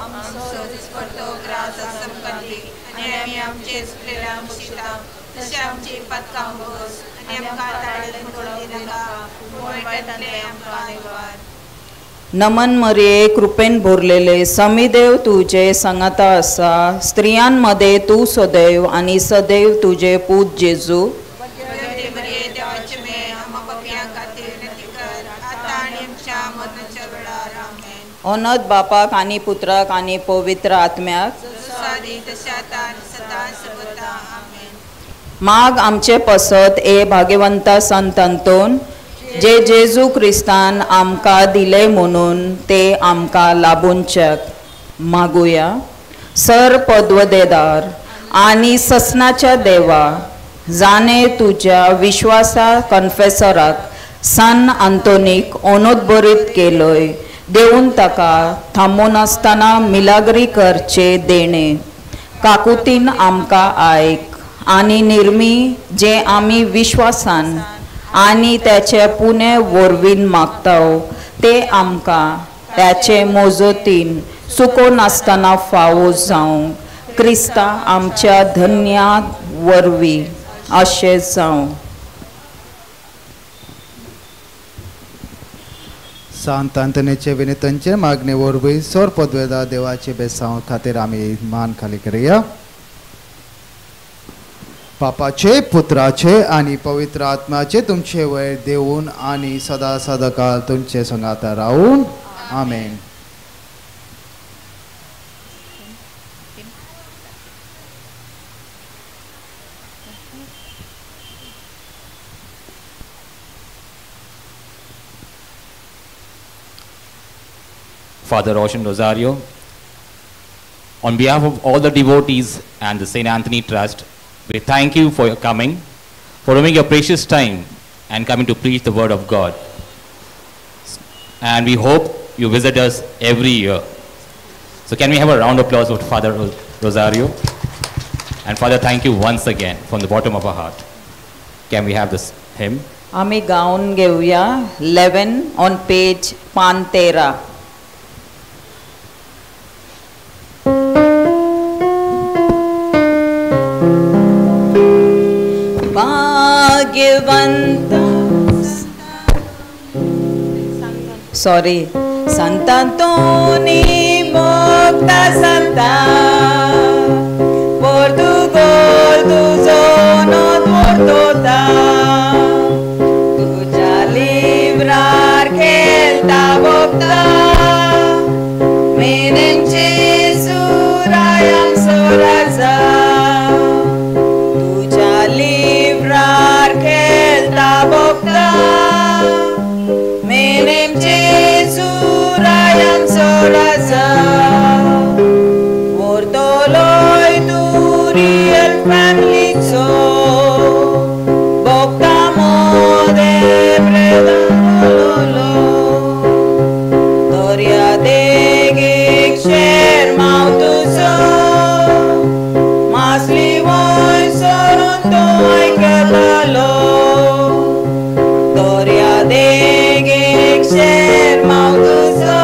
Speaker 6: नमन मरिये कृपेन भरलेले समीदेव तुझे संगता आसा स्त्रियांमध्ये तूं सदैव आनी सदैव तुझे पूत जेजू. अनत बापाक आनी पुत्राक आनी पवित्र आत्म्याक माग आमचे पसत ए भाग्यवंता संत अंतोन जे जेजू क्रिस्तान आमकां दिले म्हणून ते आमकां लाबूनच्याक मागुया. सर पदवदेदार आनी ससनाच्या देवा जाणे तुज्या विश्वासा कन्फेसराक सन अंतोनीक अनोदबरीत केलोय देऊन ताका थांबोनासतना मिलाग्री करचे देणे काकुतीन आमकां आयक आनी निर्मी जे आमी विश्वासान आनी त्याचे पुणे वरवीन मागताव ते आमकां त्याचे मोजोतीन चुको नासतना फावो जावंक क्रिस्ता आमच्या धन्या वरवीं अशें जावं.
Speaker 5: सांत आंतोनीचे विनंतीचे मागणे वरवीं सर पदवेदा देवाचे बेसांव खातीर आमी मान खाली करया. पापाचे पुत्राचे आनी पवित्र आत्म्याचे तुमचे वयर देवून आनी सदा सदाकाल तुमचे संगाता रावून. आमेन.
Speaker 1: Father Roshan Rosario, on behalf of all the devotees and the St. Anthony Trust, we thank you for your coming, for roaming your precious time and coming to preach the word of God. And we hope you visit us every year. So can we have a round of applause for Father Rozario? And Father, thank you once again from the bottom of our heart. Can we have this hymn?
Speaker 6: आमी गावन घेवया 11 on page 513. Bhagyawant sorry संतांतोनी भोगता संता पोर्तुगोल तुजो नोत पोर्तोता तुज्या लिब्रार खेळता भोगता मेरेन जेजू रायाम सोराजा तुज्या लिब्रार खेळता भोगता मेरेन जेजू रायाम सोराजा व्हरतलोय तूं रियल फॅमिलीचो भोगता मोदे प्रेदालो दर्या देगेक शेरमाव तुजो मासली वयर सरून तूं आयकतालो दर्या देगेक शेरमाव तुजो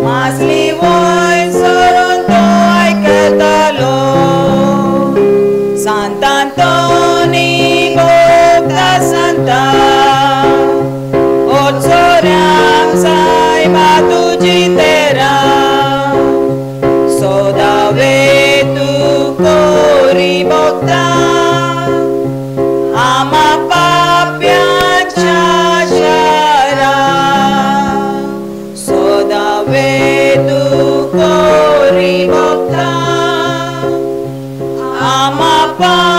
Speaker 6: मासली वयर सरून तूं आयकतालो सांतांतोनी भोगता संता ओचोऱ्याम सायबा तुजी तेरा सोदावे तूं कोरी भोगता आमा पाप्यांच्या शारा सोदावे तूं कोरी भोगता आमा पाप्यांच्या.